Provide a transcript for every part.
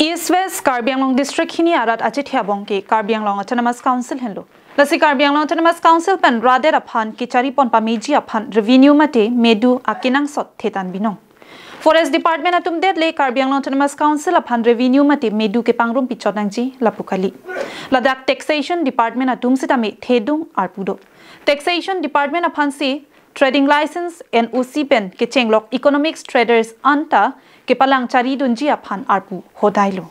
East West Karbi Anglong District hini arat achi thiabong ki Karbi Anglong Autonomous Council henlo. Lasi Karbi Anglong Autonomous Council pen rader aphan ki charipon pa meji aphan revenue mate medu akinang sot thetan binong. Forest Department atum det le Karbi Anglong Autonomous Council aphan revenue mate medu ke pangrum pichotangji lapukali. Ladakh Taxation Department atum sitame thedung arpudo. Taxation Department aphan si trading license NOC pen ke chenglok economics traders anta ke palang chari dunji aphan arpu hodailo.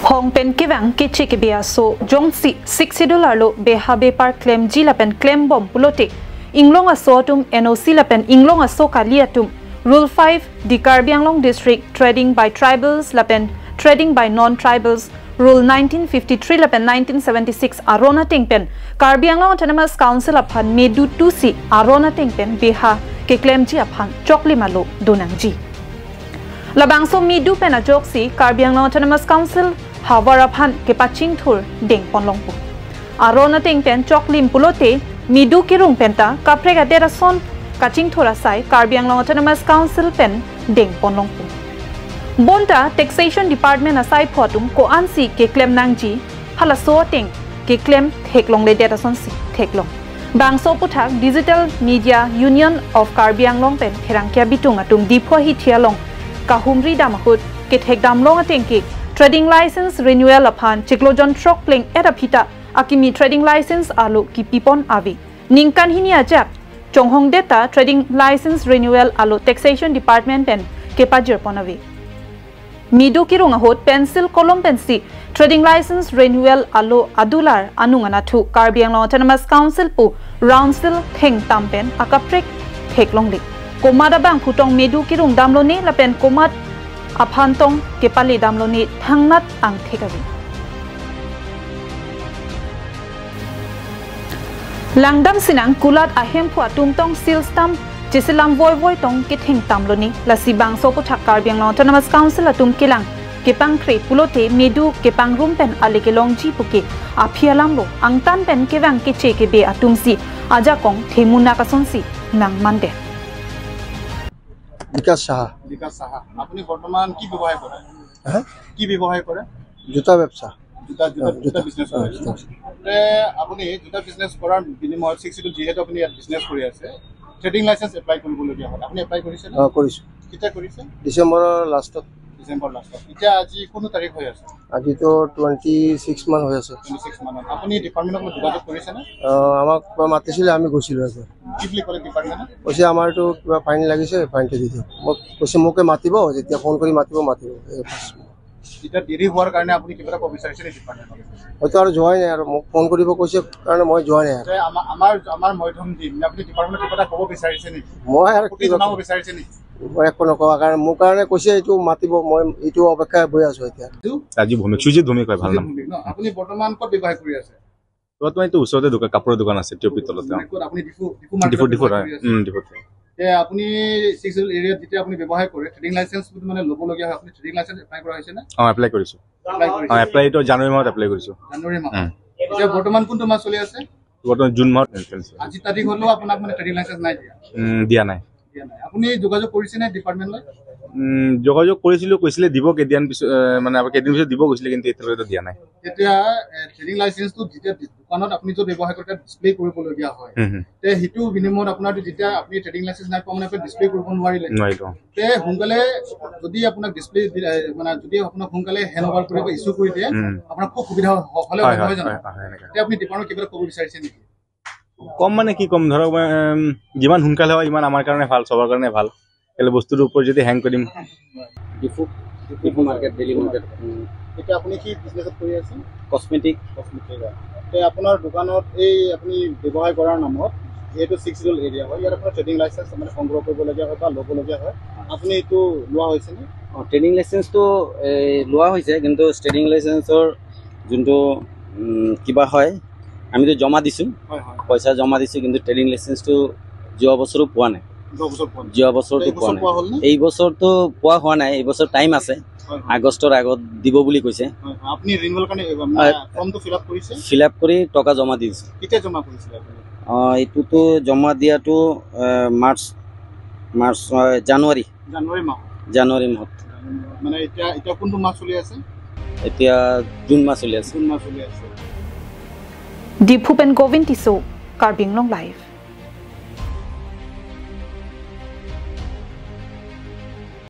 Hong pen kewang ke che ke bea so jongsi $60 lo beha bepar claim ji la pen claim bom pulote inglong aso atum NOC la pen inglong aso kali atum Rule 5 di Karbi Anglong District Trading by Tribals la pen Trading by Non-Tribals Rule 1953 la pen 1976 arona tengpen Karbi Anglong Autonomous Council aphan medu 2C arona tengpen beha ke claim ji aphan chokli malo donangji. Labangso medu pen ajok si Karbi Anglong Autonomous Council hawar aphan ke paching thur deng ponlongpu arona tengpen choklim pulote medu kirung penta kaprega derason kaching thura sai Karbi Anglong Autonomous Council pen deng ponlongpu. Bonta Taxation Department asai photum ko ansi ke claim nangji hala so teng ke claim theklong le data son si theklong bangso puthak Digital Media Union of Karbi Anglong pen therangkia bitung atum dipho hi thialong kahumri damahut ke thekdam long ateng ke trading license renewal aphan chiklojon trok pleng era phita akimi trading license alo ki pipon avi ningkan hini ajak chonghong data trading license renewal alo Taxation Department pen ke pajir ponavi. Midu kirunga hot pencil kolom pensi trading license renewal alo adular anungana thu Karbi Anglong Autonomous Council pu Roundsil theng tampen akaprek theklongli komada bang phutong medu kirung damloni lapen komat aphantong kepali damloni thangnat ang thekabi. Langdam sinang kulat ahem phua tumtong seal stamp chisilam voi voi tong ki thing tamloni lasi bangso pu thak Karbi Anglong Autonomous Council atum kilang kepang khre pulote medu kepang rum pen ale ke longji puke aphialam lo angtan pen kewang ke che ke be atum si aja kong themuna kason si nang mande. Bikash Saha. Bikash Saha আপুনি বৰ্তমান কি ব্যৱসায় কৰে? হ্যাঁ, কি ব্যৱসায় কৰে? জোতা ব্যবসা। জোতা বিজনেছ কৰে। তে আপুনি জোতা বিজনেছ কৰাৰ বিনিময়ত 6 schedule যিহেতু আপুনি ইয়াত বিজনেছ কৰি আছে, ট্ৰেডিং লাইচেন্স এপ্লাই কৰিবলগীয়া হ'ল। আপুনি এপ্লাই কৰিছে নে? অ, কৰিছো। কেতিয়া কৰিছে? ডিচেম্বৰৰ লাষ্টত। ডিচেম্বৰ লাষ্টত। এতিয়া আজি কোন তাৰিখ হৈ আছে? আজিতো 26 মান হৈ আছে। 26 মানত। আপুনি ডিপাৰ্টমেণ্টৰ লগত যোগাযোগ কৰিছে নে? অ, আমাক মাতিছিলে, আমি গৈছিলো একবাৰ। কি বুলি ক'লে ডিপাৰ্টমেণ্টে? কৈছে আমাৰতো কিবা ফাইন লাগিছে, ফাইনটো দি দিয়ক। মোক কৈছে মোকে মাতিব, যেতিয়া ফোন কৰি মাতিব। এতিয়া দেৰি হোৱাৰ কাৰণে আপুনি কিবা এটা ক'ব বিচাৰিছে নে ডিপাৰ্টমেণ্টক? হয়তো আৰু যোৱাই নাই, আৰু মোক ফোন কৰিব কৈছে কাৰণে মই যোৱা নাই। আৰু আমাৰ মধ্যম দিম, আপুনি ডিপাৰ্টমেণ্টক কিবা এটা ক'ব বিচাৰিছে নেকি? মই আৰু কি জনাব বিচাৰিছে নেকি? মই একো নকওঁ, কাৰণ মোৰ কাৰণে কৈছে এইটো মাতিব, মই এইটো অপেক্ষা বহি আছো এতিয়া। ৰাজীৱ ভৌমিক, সুজিত ভৌমিক হয় ভাল নাম। আপুনি বৰ্তমান ক'ত ব্যৱসায় কৰি আছে? বৰ্তমান এইটো ওচৰতে দোকান, কাপোৰৰ দোকান আছে টিঅপি তলতে। আপুনি ডিফু হয়। ডিফুত। আপুনি 6 schedule এৰিয়াত যেতিয়া আপুনি ব্যৱসায় কৰে, ট্ৰেডিং লাইচেন্স মানে ল'বলগীয়া হয়, আপুনি ট্ৰেডিং লাইচেন্স এপ্লাই কৰা হৈছে নে? অ, এপ্লাই কৰিছো। অ, এপ্লাইটো জানুৱাৰী মাহত এপ্লাই কৰিছো। জানুৱাৰী মাহত। এতিয়া বৰ্তমান কোনটো মাহ চলি আছে? বৰ্তমান জুন মাহত চলিছে। আজি তাৰিখ হ'লেও আপোনাক মানে ট্ৰেডিং লাইচেন্স নাই দিয়া? দিয়া নাই। আপুনি যোগাযোগ কৰিছে নে ডিপাৰ্টমেণ্টলৈ? যোগাযোগ কৰিছিলো, কৈছিলে দিব কেইদিন পিছত, মানে কেইদিন পিছত দিব কৈছিলে, কিন্তু এতিয়ালৈকে দিয়া নাই। এতিয়া ট্ৰেডিং লাইচেন্সটো যেতিয়া দোকানত আপুনি য'ত ব্যৱসায় কৰে তাত ডিছপ্লে কৰিবলগীয়া হয়, তে সেইটো বিনিময়ত আপোনাৰ যেতিয়া আপুনি ট্ৰেডিং লাইচেন্স নাই পোৱা মানে আপুনি ডিছপ্লে কৰিব নোৱাৰিলে। তে সোনকালে যদি আপোনাক ডিছপ্লে মানে যদি আপোনাক সোনকালে হেণ্ড অভাৰ কৰিব ইছ্যু কৰি দিয়ে, আপোনাৰ খুব সুবিধা হ'লে নহয় জানো? তে আপুনি ডিপাৰ্টমেণ্টক কিবা এটা ক'ব বিচাৰিছে নেকি? কম মানে কি কম, ধৰক যিমান সোনকালে হয় ইমান আমাৰ কাৰণে ভাল, চবৰ কাৰণে ভাল। কেলে বস্তুটোৰ ওপৰত যদি হেং কৰিম। Diphu market, daily market. এতিয়া আপুনি কি বিজনেছত কৰি আছে? কসমেটিক। কসমেটিক। তে আপোনাৰ দোকানত এই আপুনি ব্যৱসায় কৰাৰ নামত যিহেতু 6 schedule area হয়, ইয়াত আপোনাৰ ট্ৰেডিং লাইচেন্স মানে সংগ্ৰহ কৰিবলগীয়া হয় বা ল'বলগীয়া হয়, আপুনি এইটো লোৱা হৈছেনে? অঁ, ট্ৰেডিং লাইচেন্সটো লোৱা হৈছে, কিন্তু ট্ৰেডিং লাইচেন্সৰ যোনটো কিবা হয়, আমিতো জমা দিছোঁ, পইচা জমা দিছোঁ, কিন্তু ট্ৰেডিং লাইচেন্সটো যোৱা বছৰো পোৱা নাই। যোৱা বছৰটো পোৱা নাই, এই বছৰটো পোৱা হোৱা নাই। এই বছৰ টাইম আছে, আগষ্টৰ আগত দিব বুলি কৈছে। ফিল আপ কৰি টকা জমা দি দিছে। এইটোতো জমা দিয়াটো মাৰ্চ মাৰ্চ জানুৱাৰী জানুৱাৰী মাহত। মানে এতিয়া এতিয়া কোনটো মাহ চলি আছে? এতিয়া জুন মাহ চলি আছে। জুন মাহ চলি আছে। Diphupen Govind Tisso, Karbi Anglong live.